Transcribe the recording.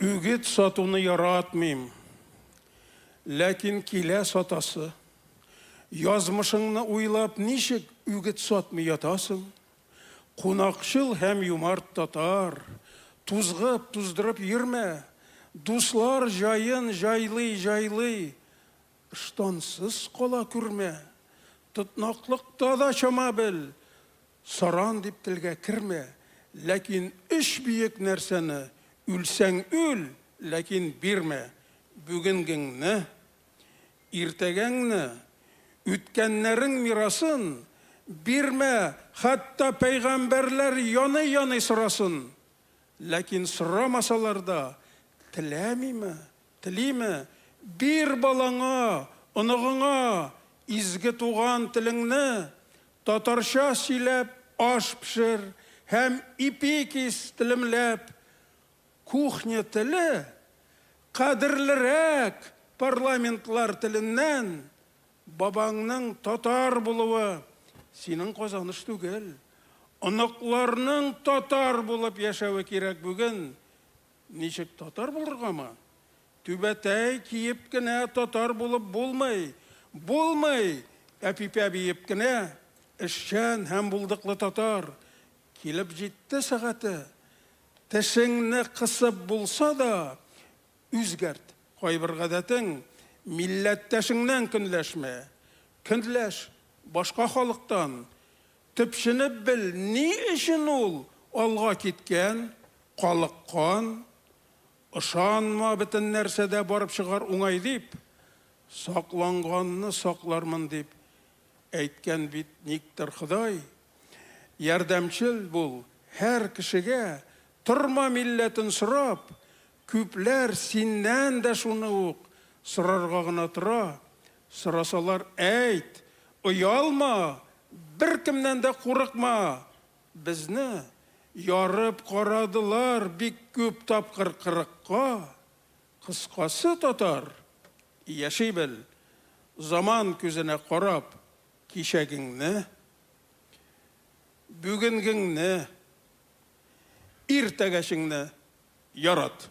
Үгет сатуны яратмыйм. Ләкин килә сатасы. Язмышыңны уйлап ничек үгет сатмый ятасың? Кунакчыл һәм юмарт татар, тузгып, туздырып йөрмә. Дуслар җаен җайлый-җайлый, ыштансыз кала күрмә. Тотнаклыкта да чама бел, Саран дип телгә кермә, ләкин өч бөек нәрсәне, үлсәң үл, ләкин бирмә, бүгенгеңне, иртәгәңне, үткәннәрең мирасын, бирмә, хәтта пәйгамбәрләр яный-яный сорасын, ләкин сорамасалар да, теләмиме, Телиме, бир балаңа, оныгыңа изге туган телеңне, татарча сөйләп аш пешер һәм ипи кис телемләп. Кухня теле кадерлерәк парламентлар теленнән, бабаңның татар булуы синең казаныш түгел, оныкларның татар булып яшәве кирәк бүген. Ничек татар булыргамы? Түбәтәй киеп кенә татар булып булмый. Булмый! Әпипә биеп кенә, эшчән һәм булдыклы татар. Килеп җитте сәгате. Тешеңне кысып булса да, үзгәрт кайбер гадәтең, милләттәшеңнән көнләшмә. Көнләш башка халыктан. Төпченеп бел, ни өчен ул алга киткән, калыккан? Ышанма, бөтен нәрсә дә барып чыгар уңай дип, сакланганны саклармын дип әйткән бит никтер Ходай. Ярдәмчел бул һәр кешегә, торма милләтен сорап, күпләр синнән дә шуны ук сорарга гына тора. Сорасалар, әйт, оялма, беркемнән дә курыкма! Безне ярып карадылар бик күп тапкыр кырыкка. Кыскасы, татар, яши бел, заман күзенә карап, кичәгеңне, бүгенгеңне, иртәгәчеңне ярат!